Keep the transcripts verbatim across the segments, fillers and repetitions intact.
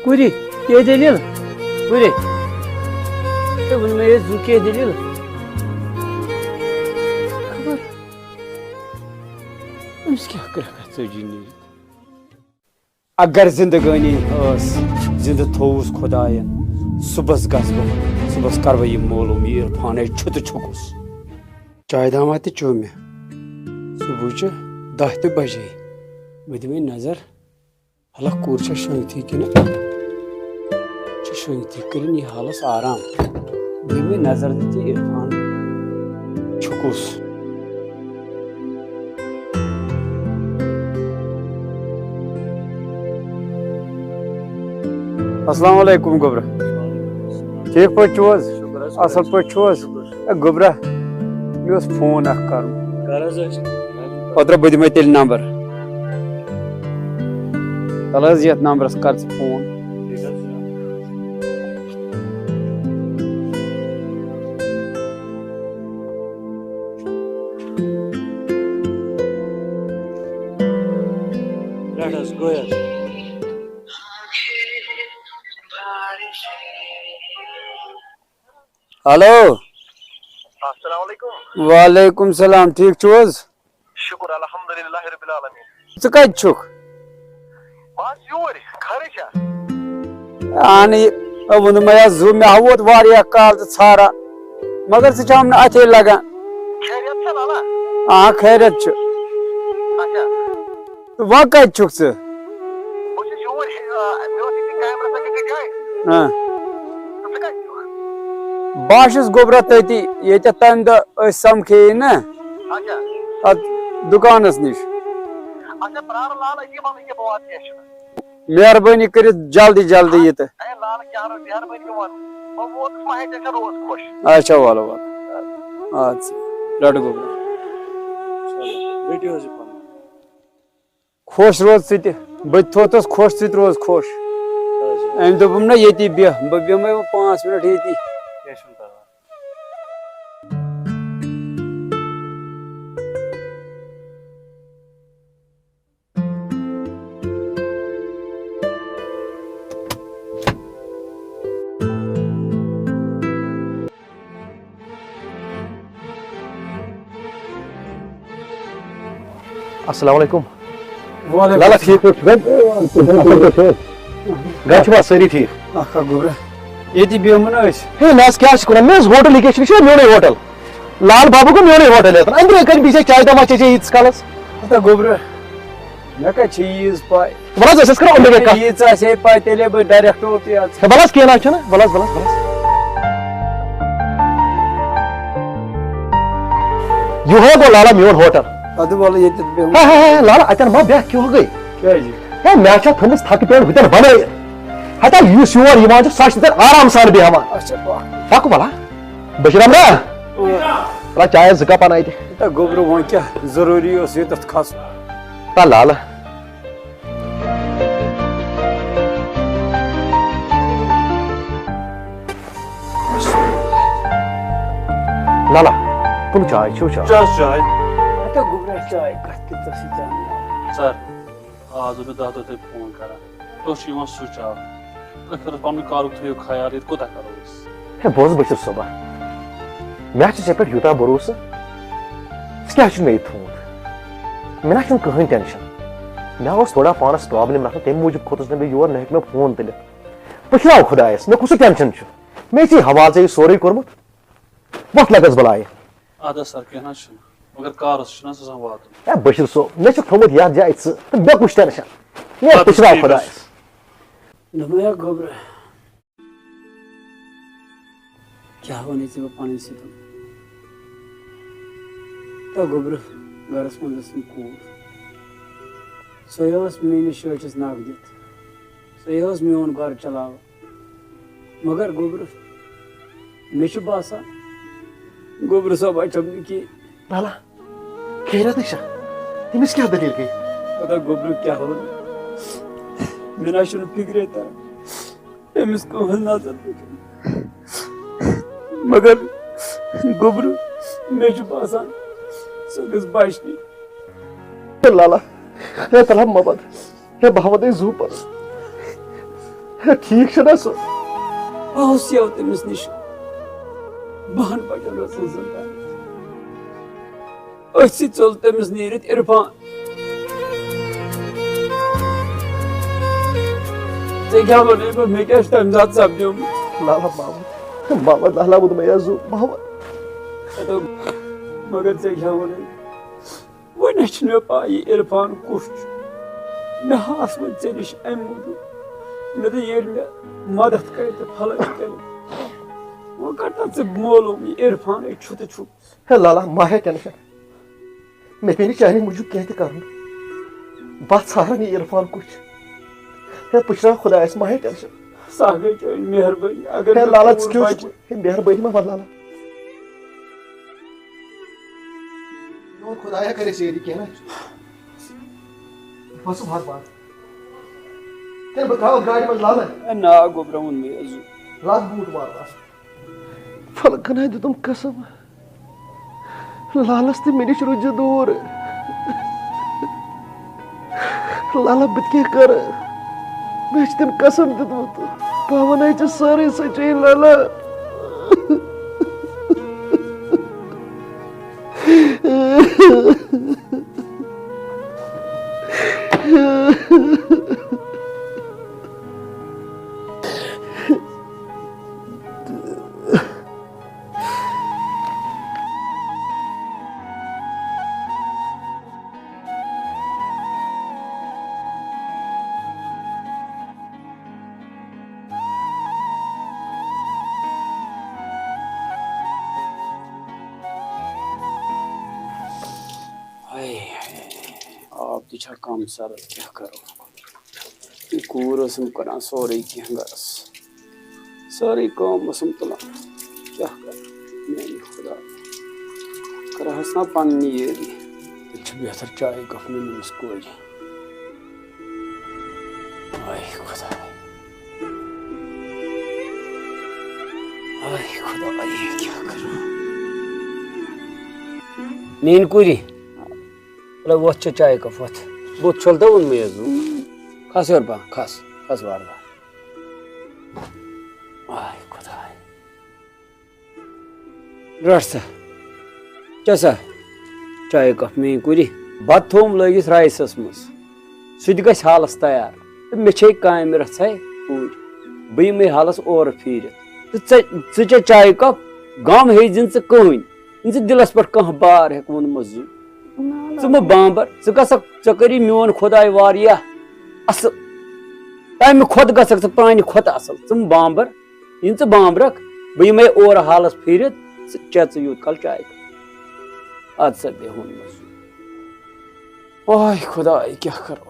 کُری، کیٛاہ دٔلیٖل؟ کُری، ژےٚ ووٚن مےٚ یہِ زُو کیٛاہ دٔلیٖل؟ خبر أمِس کیٛاہ کرٛکھ ژٔجی نیٖرِتھ۔ اگر زندگٲنی ٲس، زندٕ تھووُس خۄدایَن، صُبحَس گژھٕ بہٕ، صُبحَس کَرٕ بہٕ یہِ معلوٗم، یہِ عرفانَے چھُ تہٕ چھُکُس۔ چایہِ دامہ تہِ چیوٚو مےٚ۔ صُبحٕچہِ دَہ تہِ بَجے۔ بہٕ دِمَے نظر۔ ہلا کوٗر چھا شۄنٛگتھٕے کِنہٕ چھِ شۄنٛگتھٕے؟ کٔرِن یہِ حالَس آرام۔ بیٚیہِ مےٚ نظر دِتھ یہِ عرفان چھُکُس۔ السلام علیکم گوٚبرا۔ ٹھیٖک پٲٹھۍ چھِو حظ؟ شُکر حظ، اَصٕل شُکر۔ پٲٹھۍ چھِو حظ؟ شُکر۔ اے گوٚبرا، مےٚ اوس فون اَکھ کَرُن۔ کَر حظ أسۍ۔ اوترٕ بہٕ دِمَے تیٚلہِ نمبر۔ تَلہٕ حظ یَتھ نمبرَس کَر ژٕ فون۔ ٹھیٖک حظ چھُ۔ رَٹ حظ، گوٚو حظ۔ ہیلو۔ السلام علیکم۔ وعلیکم السلام، ٹھیٖک چھِو حظ؟ شُکُر الحمدللہ رب العالمین۔ ژٕ کَتہِ چھُکھ؟ بس یوٗرۍ، خٲرٕے چھا؟ اہن یہِ، أمۍ ووٚن مےٚ یَتھ زُو، مےٚ ہا ووت واریاہ کال ژٕ ژھاران، مگر ژٕ چھَم نہٕ اَتھے لگان۔ خیریت چھا لالا؟ آ، خیریت چھُ۔ اچھا۔ تہٕ وۄنۍ کَتہِ چھُکھ ژٕ؟ بہٕ چھُس یوٗرۍ، آ، مےٚ اوس ییٚتہِ کیمرَس اَتہِ أکِس جایہِ۔ آ۔ تہٕ ژٕ کَتہِ چھُکھ؟ بہٕ ہا چھُس گوٚبرا تٔتی، ییٚتٮ۪تھ تَمہِ دۄہ أسۍ سَمکھے نہ۔ اچھا۔ اَتھ دُکانَس نِش۔ اچھا، پرٛار لال أتی، وَلہٕ یہِ بہٕ واتہٕ، کینٛہہ چھُنہٕ۔ مہربٲنی کٔرِتھ جلدی جلدی یہِ تہٕ۔ اے لال، کیٛاہ رَ-، مہربٲنی کٔرِتھ وَن۔ بہٕ ووتُس، مَہ ہیٚکہِ ژےٚ روز خۄش۔ اچھا، وَلہٕ، وَلہٕ۔ اَدٕ سا، رَٹہٕ گوٚبرا۔ چلو، رٔٹِو حظ یہِ پَنُن۔ خۄش روز ژٕ تہِ، بہٕ تہِ تھوتھس خۄش، ژٕ تہِ روز خۄش۔ اچھا۔ أمۍ دوٚپُم نہ ییٚتی بیٚہہ، بہٕ بیٚہمَے وۄنۍ پانٛژھ مِنٹ ییٚتی۔ کینٛہہ چھُنہٕ پَرواے۔ السلام علیکم۔ وعلیکم لالا، السلام۔ ٹھیٖک پٲٹھۍ چھُکھ؟ اَصٕل پٲٹھۍ چھُکھ؟ گرِ چھِوا سٲری ٹھیٖک؟ اکھ اکھ گوٚبرا۔ ییٚتی بیٚہمو نا أسۍ۔ ہے، نہ حظ، کیٛاہ چھِ کران؟ مےٚ حظ ہوٹل یہِ کیٛاہ چھُ؟ یہِ چھُ میونُے ہوٹل۔ لال بابا گوٚو میونُے ہوٹل ییٚتٮ۪ن۔ أنٛدرٕ کَنہِ بِہِتھ چاے دامہ چیٚچے ییٖتِس کالَس۔ ہتا گوٚبرا، مےٚ کَتہِ چھِ ییٖژ پاے؟ وَلہٕ حظ، أسۍ حظ کرو أنٛدرٕ کَنہِ کَتھ۔ ییٖژ آسہِ ہے پاے، تیٚلے بہٕ ڈایریکٹ اوتُے اَژٕ۔ ہے، وَلہٕ حظ، کینٛہہ نہ حظ چھُنہٕ۔ وَلہٕ حظ، وَلہٕ حظ، وَلہٕ حظ۔ یِہوے گوٚو لالا میون ہوٹل۔ اَدٕ وَلہٕ ییٚتٮ۪تھ بیٚہمو۔ ہے، ہے، ہے، لالا، اَتٮ۪ن ما بیٚہہ، کیٛاہ گٔے؟ کیٛازِ؟ ہے، مےٚ چھا تھٲمٕژ تھکہٕ پٮ۪ٹھ ہُتٮ۪ن بَنٲیِتھ۔ ہتا یُس یور یِوان چھُ، سُہ چھُ تَتہِ آرام سان بیٚہوان۔ اچھا، پَکھ۔ پَکھ وَلا۔ بشیٖر احمدا۔ وَلا چایَس زٕ کَپ اَنہٕ اَتہِ۔ ہتا گوٚبرو، وۄنۍ کیٛاہ ضروٗری اوس ییٚتٮ۪تھ کھسُن؟ تا لالا۔ لالا، تُل چاے، چیٚو چاے۔ چا چاے۔ ہتا گوٚبرا، چاے کَتھ کِژھ ٲسٕے چٮ۪وان؟ سر، آز اوس مےٚ دَہ دۄہ تۄہہِ فون کران، تُہۍ چھِو یِوان سُچ آف۔ تُہۍ کٔرِو پنُن کارُک تھٲیِو خیال، ییٚتہِ کوٗتاہ کرو أسۍ؟ ہے، بوز بشیٖر صٲبا، مےٚ چھُ ژےٚ پٮ۪ٹھ یوٗتاہ بھروسہٕ، ژٕ کیٛازِ چھُکھ مےٚ یہِ تھوٚومُت؟ مےٚ نہ چھُنہٕ کٕہٕنۍ ٹٮ۪نشن۔ مےٚ اوس تھوڑا پانس پرابلم رژھا، تَمہِ موٗجوٗب کھوٚتُس نہٕ بہٕ یور، نہ ہیوٚک مےٚ فون تُلِتھ۔ بہٕ چھُس خۄدایس، مےٚ کُس ٹٮ۪نشن چھُ؟ مےٚ ژےٚ حوالہٕ ژےٚ یہِ سورُے کوٚرمُت، وۄتھ لگس بلایہِ۔ اَدٕ حظ سر، کینٛہہ نہ حظ چھُنہٕ، مگر کارس چھُنہٕ حظ آسان واتُن۔ ہے بشیٖر صٲب، مےٚ چھُ تھوٚومُت یتھ جایہِ ژٕ، تہٕ مےٚ کُس ٹٮ۪نشن؟ مےٚ اَدٕ حظ پٔشراو ٹھیٖک حظ خۄدایس۔ چھُ۔ دوٚپمَے ہا گوٚبرا، کیٛاہ وَنَے ژےٚ بہٕ پَنٕنۍ سِتَم؟ تہٕ گوٚبرٕ، گَرَس منٛز ٲسٕم کوٗر۔ سۄے ٲس میٛٲنِس شٲٹھِس نَکھ دِتھ۔ سۄے ٲس میون گَرٕ چلاوان۔ مگر گوٚبرٕ، مےٚ چھُ باسان، گوٚبرٕ صٲب اَتہِ چھَم نہٕ کِہیٖنۍ۔ بَلا، خیرت نِشا، تٔمِس کیٛاہ دٔلیٖل گٔے؟ پَتہ گوٚبرٕ کیٛاہ وَنہٕ؟ مےٚ نہ چھُنہٕ فِکرے تَران۔ أمِس کٕہٕنۍ نظر نہٕ۔ مگر گوٚبرٕ، مےٚ چھُ باسان، سۄ گٔژھ بچنہِ۔ ہے لالا، ہے تلہٕ ہا مبد، ہے بہٕ ہاوَتھ أسۍ زُو پَتہٕ۔ ہے، ٹھیٖک چھُنہ سُہ؟ بہٕ اوسُس یَوٕ تٔمِس نِش بَہَن بَجَن رٲژ ہٕنٛز زِنٛدٕ۔ أتھۍ سۭتۍ ژوٚل تٔمِس نیٖرِتھ عرفان۔ ژےٚ کیٛاہ وَنَے بہٕ؟ مےٚ کیٛاہ چھُ تَمہِ ساتہٕ سَپدیومُت؟ لالا محمد، محمد لالا ووٚن مےٚ یَزو، محمد۔ مگر ژےٚ کیٛاہ وَنَے؟ وۄنۍ چھُنہٕ مےٚ پَے یہِ عرفان کُس چھُ۔ مےٚ ہاس وۄنۍ ژےٚ نِش اَمہِ موٗجوٗب۔ مےٚ دوٚپ ییٚلہِ مےٚ مدد کَرِ تہٕ پھلٲنۍ کَرِ۔ وۄنۍ کَر تہٕ ژٕ معلوٗم یہِ عرفانٕے چھُ تہٕ چھُ۔ ہے لالا، مہ ہے ٹینشن۔ مےٚ پیٚیہِ نہٕ چانہِ موٗجوٗب کینٛہہ تہِ کَرُن۔ بہٕ ژھارَن یہِ عرفان کُس چھُ۔ ہے پُشراو خۄدایَس، مہ ہے ٹینشن۔ سۄ گٔے چٲنۍ مہربٲنی۔ اگر ہے مےٚ لالا، کوٗر ژٕ کیٛاہ بچہِ۔ چھُکھ؟ ہے مہربٲنی مہ وَن لالا۔ میون خۄدایا، کر اَسہِ یٲری کینٛہہ نہ۔ بہٕ ژھٕنہٕ بہٕ۔ تیٚلہِ بہٕ ترٛاوَتھ گاڑِ منٛز لالَے۔ اے نا، گوٚبرا ووٚن مےٚ زُو۔ لاگ بوٗٹ وارٕ وارٕ۔ فلکن ہا دیُتُم قسم، لالس تہِ مےٚ نِش روٗزِ دوٗر۔ لالا، بہٕ تہِ کیٛاہ کرٕ؟ مےٚ چھُ تٔمۍ قسم دیُتمُت۔ بہٕ وَنَے ژےٚ سٲرٕے سچٲیی، لالا۔ ہاے ہاے، آب تہِ چھا کم سرد، کیٛاہ کرو؟ یہِ کوٗر ٲسٕم کران سورُے کینٛہہ گرس، سٲرٕے کٲم ٲسٕم تُلان۔ کیٛاہ کرٕ میٛانہِ خۄدا، کرٕ ہس نا پننہِ یٲری۔ تیٚلہِ چھُ بہتر چایہِ کپ نیُن أمِس کورِ۔ آے خۄداے۔ آے خۄداے، کیٛاہ کرٕ؟ میٛانہِ کورِ، وَلہٕ وۄتھ، چےٚ چایہِ کپ، وۄتھ۔ بُتھ چھوٚل تہٕ ووٚنمَے حظ۔ کھس یورٕ پہن، کھس، کھس وارٕ وارٕ۔ آے خۄداے۔ رَٹ سا، چےٚ سا چایہِ کپ میٛٲنۍ کُری۔ بَتہٕ تھوٚوُم لٲگِتھ رایسَس منٛز، سُہ تہِ گژھِ حالَس تیار۔ تہٕ مےٚ چھے کامہِ رَژھَے پوٗرٕ، بہٕ یِمَے حالَس اورٕ پھیٖرِتھ۔ تہٕ ژےٚ، ژٕ چےٚ چایہِ کپ، غم ہیٚیہِ زِ نہٕ ژٕ کٕہٕنۍ، یہِ نہٕ ژٕ دِلَس پٮ۪ٹھ کانٛہہ بار ہٮ۪کھ ووٚنمُت زِ۔ ژٕ مہٕ بامبر، ژٕ گژھکھ، ژےٚ کٔری میون خۄداے واریاہ اَصٕل۔ تَمہِ کھۄتہٕ گژھکھ ژٕ پرٛانہِ کھۄتہٕ اَصٕل۔ ژٕ مہٕ بامبر، یِنہٕ ژٕ بامبرکھ، بہٕ یِمَے اورٕ حالَس پھیٖرِتھ، ژٕ چےٚ ژٕ یوٗت کال چاے۔ اَدٕ سا بیٚہہ ووٚنمَس۔ آے خۄداے، کیٛاہ کَرو؟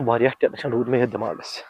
واریاہ ٹینشن روٗد مےٚ یَتھ دٮ۪ماغس۔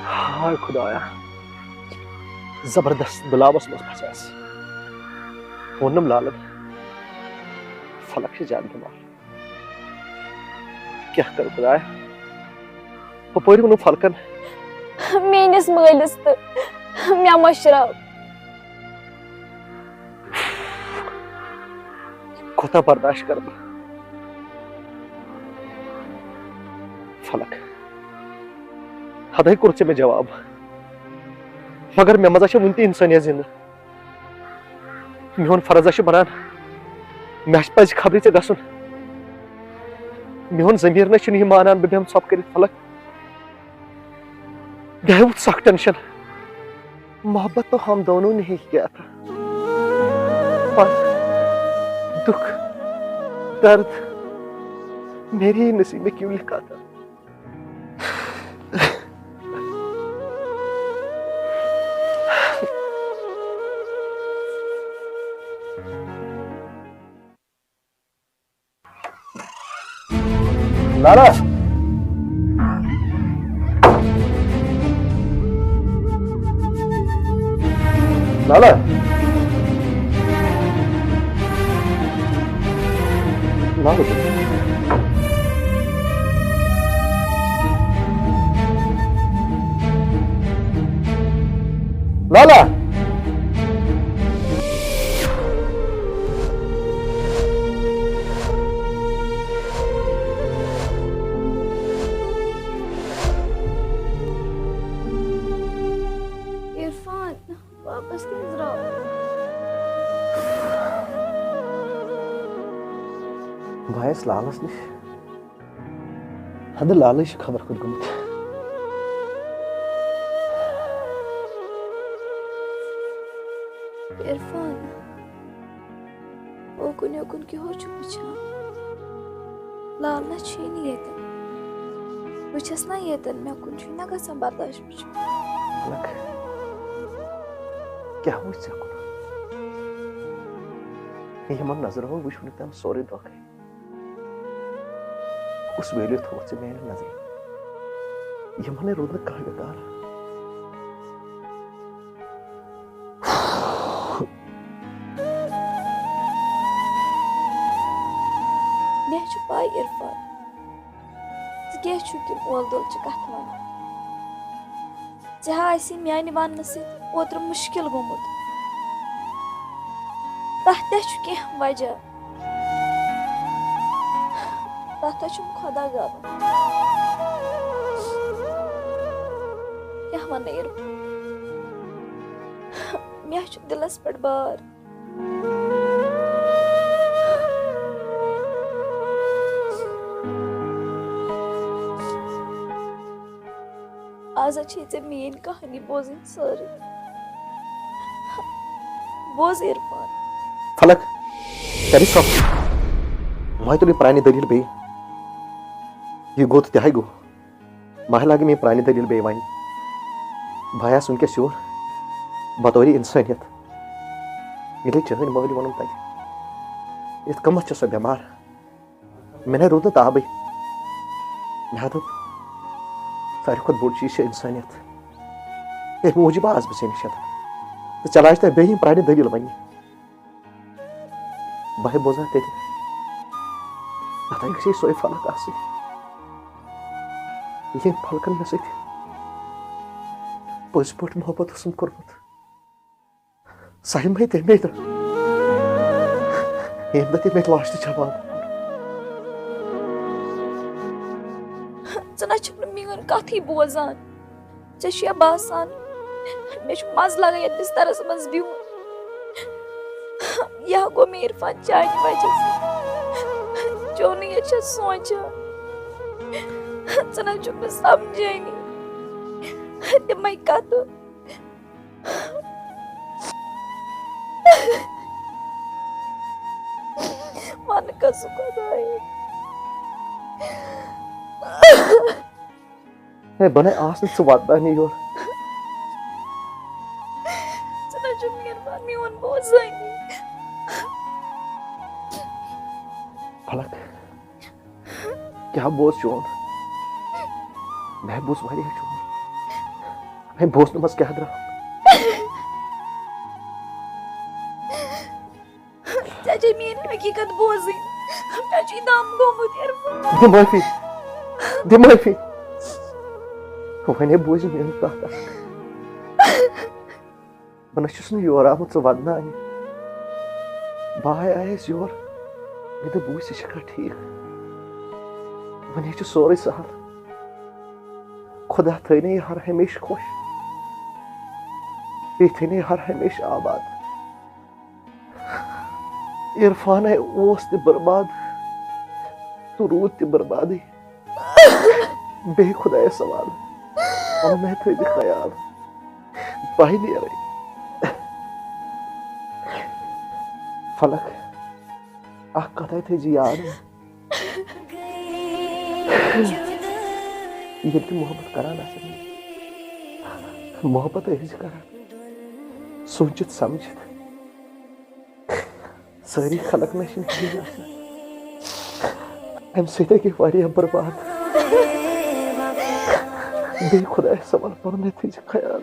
ہاے خۄدایا، زبردست بلاوس منٛز پھسیس۔ ووٚنُم لالن، فلک چھِ زیادٕ بٮ۪مار۔ کیٛاہ کرٕ خۄدایا؟ ہُپٲرۍ ووٚنُم فلکن۔ میٲنِس مٲلِس تہٕ مےٚ مٔشراو۔ کوٗتاہ برداشت کرٕ بہٕ؟ فلک، حدے کوٚرُتھ ژےٚ مےٚ جواب، مگر مےٚ منٛز ہا چھےٚ وُنہِ تہِ انسٲنیت زندٕ۔ میون فرض ہا چھُ بنان، مےٚ ہا پزِ خبرِ ژےٚ گژھُن۔ میون ضمیر نہ چھُنہٕ یہِ مانان بہٕ بیٚہمہٕ ژھۄپہٕ کٔرِتھ۔ فلک، مےٚ ہیوٚت سخ ٹینشن۔ محبت تو ہم دونوں نے ہی کیا تھا، پر دکھ، درد میرے ہی نصیب میں کیوں لکھا تھا؟ لالا، لالا، لالا۔ لالا۔ عرفان، واپس کیٛازِ درٛاو؟ بہٕ آیس لالس نِش۔ ہدٕ لالٕے چھُ خبر کوٚت گوٚمُت۔ عرفان، اوکُن یوکُن کیٛاہ چھُکھ وٕچھان؟ لال نہ چھُے نہٕ ییٚتٮ۪ن۔ بہٕ چھَس نہ ییٚتٮ۪ن، مےٚ کُن چھُے نہ گژھان برداش وٕچھُن۔ فلک، کیٛاہ وٕچھ ژےٚ کُن؟ یِمن نظرو وٕچھ وٕنیُک تام سورُے دۄکھَے۔ کُس value تھوٚوُتھ ژےٚ میانٮ۪ن نظرن؟ یِمن ہے روٗد نہٕ کانٛہہ وِقار۔ مےٚ چھِ پَے عرفان، ژٕ کیٛازِ چھُکھ یِم اولہٕ دولہٕ چہِ کَتھٕ وَنان؟ ژےٚ ہا آسی میانہِ وننہٕ سۭتۍ اوترٕ مُشکِل گوٚمُت۔ تَتھ تہِ چھُ کینٛہہ وجہ۔ تَتھ ہا چھُم خۄدا زانُن۔ کیٛاہ وَنہٕ یہِ؟ مےٚ چھُ دِلَس پٮ۪ٹھ بار۔ آز چھے ژےٚ میٲنۍ کہانی بوزٕنۍ سٲرٕے۔ بوز عرفان۔ فلک، کر یہِ ژھۄپہٕ۔ وۄنۍ تُل یہِ پرٛانہِ دٔلیٖل بیٚیہِ۔ یہِ گوٚو تہٕ تہِ ہاے گوٚو۔ مہ لاگہِ مےٚ پرٛانہِ دٔلیٖل بیٚیہِ وَنہِ۔ بہٕ آیاس وٕنکیٚس یور بطورِ اِنسٲنیت۔ ییٚلہِ چٲنۍ مٲلۍ ووٚنُم تَتہِ، یِتھ کٔمَتھ چھےٚ سۄ بٮ۪مار؟ مےٚ نے روٗد نہٕ تابٕے۔ مےٚ ہا دوٚپ، ساروی کھۄتہٕ بوٚڑ چیٖز چھِ اِنسٲنیت۔ تَمہِ موٗجوٗب آس بہٕ ژےٚ نِش یَتھ۔ تہٕ ژےٚ لاجہِ تۄہہِ بیٚیہِ یِم پرٛانہِ دٔلیٖل وَننہِ۔ بہٕ ہے بوزان تیٚلہِ، اَتھ ہے گژھِ ہے سۄے فلک آسٕنۍ، ییٚمۍ فلکن مےٚ سۭتۍ پٔزۍ پٲٹھۍ محبت اوسُم کوٚرمُت۔ سۄ یِم ہے تَمے دۄہ، ییٚمہِ دۄہ تٔمۍ مےٚ لاسٹ جواب۔ ژٕ نہ چھُکھ نہٕ میٲنۍ کتھٕے بوزان۔ ژےٚ چھُیا باسان، مےٚ چھُ مزٕ لگان یتھ بسترس منٛز بِہُن؟ یہِ ہا گوٚو مےٚ عرفان چانہِ وجہ سۭتۍ۔ چونُے یوت چھَس سونٛچان۔ ژٕ نہ چھُکھ نہٕ سمجھٲنی۔ تِمے کتھٕ۔ وَنہٕ کَس خۄدایہِ۔ ہے، بہٕ نے آس نہٕ ژٕ واتناونہِ یور۔ ژٕ نہ چھُکھ مہربان میون بوزٲنی۔ فلک، کیٛاہ بوز چون؟ مےٚ بوز واریاہ چون۔ ہے، بوزنہٕ منٛز کیٛاہ درٛاو؟ ژےٚ چھے میٲنۍ حقیٖقت بوزٕنۍ۔ مےٚ چھُے دم گوٚمُت، عرفان۔ دِ معٲفی، دِ معٲفی۔ وۄنۍ ہے بوزِ میٲنۍ کتھ اکھ۔ بہٕ نہ چھُس نہٕ یور آمُت ژٕ ودناونہِ۔ بہٕ آے-، آیس یور۔ مےٚ دوٚپ، بہٕ وٕچھِ، ژٕ چھکھا ٹھیٖک؟ وۄنۍ ہے چھُ سورُے سہل۔ خۄدا تھٲینَے ہر ہمیشہٕ خۄش۔ بیٚیہِ تھٲینَے ہر ہمیشہٕ آباد۔ عرفانے اوس تہِ برباد، روٗد تہِ بربادٕے۔ بیٚیہِ خۄدایَس سوال، پَنُن ہے تھٲیزِ خیال، بہٕ نیرَے۔ فلک، اَکھ کَتھ ہے تھٲیزِ یاد، ییٚلہِ تہِ محبت کران آسن، محبت ٲسۍ کران سوٗنٛچِتھ سمجھِتھ۔ سٲری خلق نہ چھِنہٕ کِہیٖنۍ آسان۔ اَمہِ سۭتۍ ہیٚکہِ واریاہ برباد۔ بیٚیہِ خۄدایَس سوال پَنُن ہے تھٲیزِ خیال۔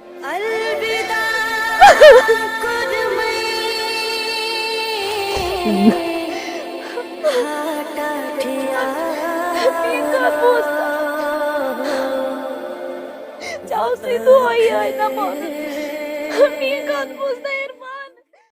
میٲنۍ کتھ بوز۔ ژےٚ اوسُے دۄہے یِہوٚے دپان۔ میٲنۍ کتھ بوز۔